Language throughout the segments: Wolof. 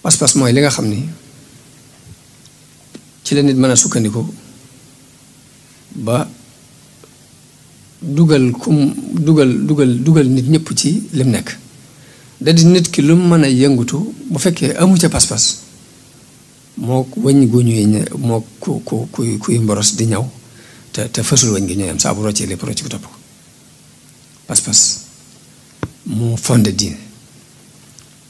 pas-pas mooy li nga xam ni ci la nit mën a sukkandiku ba dugal nit ñëpp ci lim nekk. da di nit ki lu mu mën a yëngutu bu fekkee amu ca pas-pas moo wëñ gu ñuy moo kuy mboros di ñaw te fësul wëñ gi ñooy am saa bu roccee lépp rocc ko topp ko. pas-pas moo fondé diine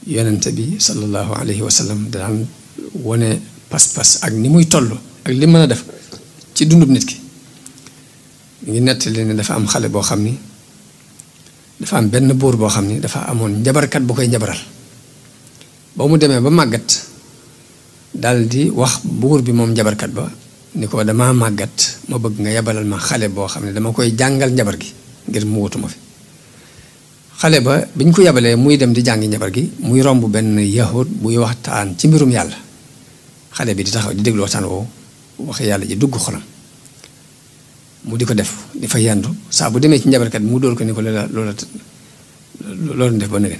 yonente bi sallallahu alayhi wa sallam daan wone pas-pas ak ni muy toll ak li mën a def ci dundub nit ki. ngi nettali ne dafa am xale boo xam ni dafa am benn buur boo xam ni dafa amoon njabarkat bu koy njabaral ba mu demee ba màggat dal di wax buur bi moom njabarkat ba ni ko damaa màggat ma bëgg nga yabalal ma xale boo xam ne dama koy jàngal njabar gi ngir mu wutuma fi. xale ba biñ ko yabalee muy dem di jàngi njabar gi muy romb benn yahud buy waxtaan ci mbirum yàlla xale bi di taxaw di déglu waxtaan woowu wax yàlla ji dugg xolam mu di ko def di fa yandu saa bu demee ci njabarkat bi mu dóor ko ni ko loolu def ba nëgën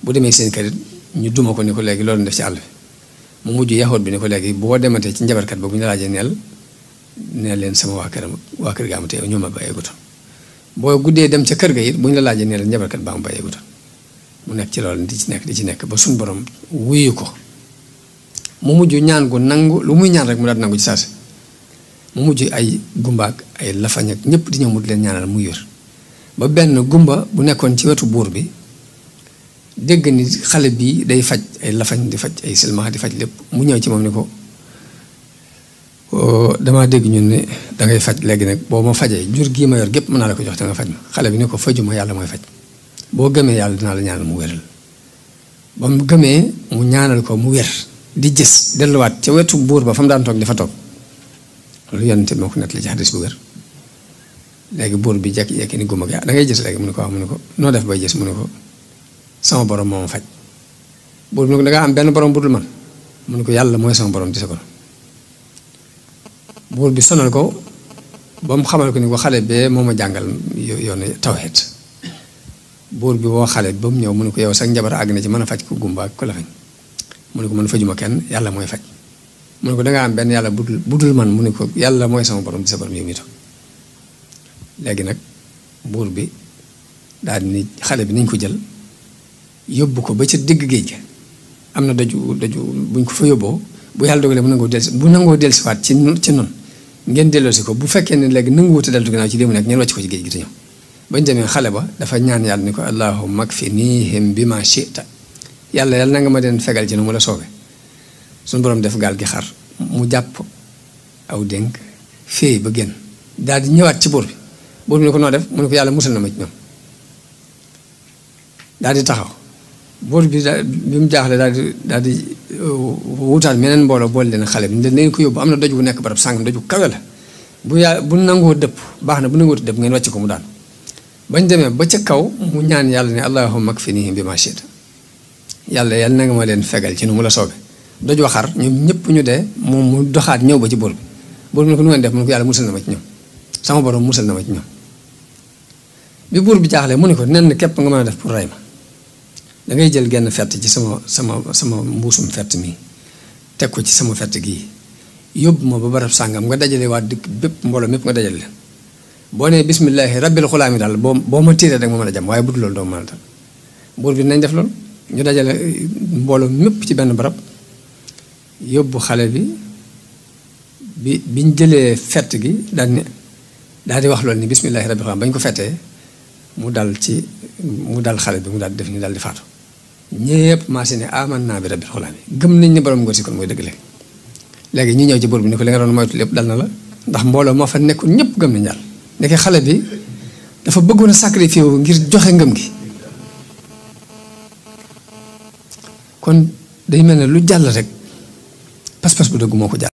bu demee seen kër ñu duma ko ni ko léegi loolu def ci àll bi mu mujj yaxoot bi ni ko léegi boo dematee ci njabarkat ba bu ñu la laajee neel leen sama waa kër ga am te ñoo ma bàyyeegutoon boo guddee dem ca kër ga it bu ñu la laajee neel njabarkat baa mu bàyyeegutoon mu nekk ci loolu di ci nekk ba suñ borom wuyu ko mu mujj ñaan gu nangu lu muy ñaan rek mu daal nangu ci saasi mu mujj ay gumbaak ay lafañ ak ñëpp di ñëw mu di leen ñaanal muy wér ba benn gumba bu nekkoon ci wetu buur bi dégg ni xale bi day faj ay lafañ di faj ay silmaxa di faj lépp mu ñëw ci moom ni ko damaa dégg ñun ne dangay faj léegi nag boo ma fajee jur gii ma yor gépp mën naa la ko jox te nga faj ma xale bi ni ko fajuma yàlla mooy faj boo gëmee yàlla dinaa la ñaanal mu wéral ba mu gëmee mu ñaanal ko mu wér di gis delluwaat ca wetu buur ba fa mu daan toog dafa toog loolu yonente moo ko nekk li ci xadis bu wér léegi buur bi jekki-jekki ni gumba gi da ngay gis léegi mu ne ko wax mu ne ko noo def bay gis mu ne ko sama borom moo ma faj buur bi ne ko da ngaa am benn borom bu dul man mu ne ko yàlla mooy sama borom di sa borom buur bi sonal ko ba mu xamal ko ni ko xale bee moo ma jàngal yoonu tawhid buur bi woo xale ba mu ñëw mu ne ko yow sax njabar àgg na ci mën a faj ko gumba ak ko la fañ mu ne ko man fajuma kenn yàlla mooy faj mu ne ko dangaa am benn yàlla budul man mu ne ko yàlla mooy sama borom di sa borom yow mi toog léegi nag buur bi daal di ni xale bi nañ ko jël yóbbu ko ba ca digg géej ga am na daju buñ ko fa yóbboo bu yàlla dogalee bu nangoo dellusiwaat ci noonu ngeen delloosi ko bu fekkee ne léegi nangu wuute deltu ginnaaw ci li mu nekk ngeen wàcc ko ci géej gi te ñëw bañ demee xale ba dafa ñaan yàlla ni ko allahumma kfinihim bima shi'ta yàlla na nga ma den fegal ci nu mu la soobee suñu borom def gaal gi xar mu jàpp aw dénk féey ba génn daal di ñëwaat ci buur bi ne ko noo def mu ne ko yàlla musal na ma ci ñoom daal di taxaw buur bi bi mu jaaxle daal di wutaat meneen mbooloo boole leen xale bi leen ko yóbbu am na doj bu nekk barab sàngam doj bu kawe la bu nangoo dëpp baax na bu nangoo dëpp ngeen wàcc ko mu daan bañ demee ba ca kaw mu ñaan yàlla ne allahumma kfinihim bima shi'ta yàlla na nga ma leen fegal ci nu mu la soobee doj waxar ñoom ñëpp ñu dee moom mu doxaat ñëw ba ci buur bi ne ko nu ngeen def mu ne ko yàlla musal na ma ci ñoom sama borom musal na ma ci ñoom bi buur bi jaaxlee mu ne ko nen képp nga mën a def pour rey ma da ngay jël genn fett ci sama mbuusum fett mi teg ko ci sama fett gii yóbbu ma ba barab sàngam nga dajale waa dëkk bépp mbooloo mépp nga dajale leen boo nee bismillaahi rabbil xulaami daal boo ma tiiree rek ma mën a jam waaye bu dul loolu doo mën a dal buur bi nañ def loolu ñu dajale mbooloo mépp ci benn barab yóbbu xale biñ jëlee fett gi daal di wax loolu ni bismillaahi rabbil xulaami bañ ko fettee mu dal xale bi mu daal di def ni daal di faatu ñépp maasi ne aman naa bi rabbil xulaami gëm nañ ni borom ngóor si kon mooy dëgg léegi ñu ñëw ci buur bi ni ko li nga doon moytu lépp dal na la ndax mbooloo moo fa nekkul ñëpp gëm nañ yàlla ndeke xale bi dafa bëggoon a sacrifice ngir joxe ngëm gi kon day mel ne lu jàll rek pas-pas bu dëgg moo ko jàll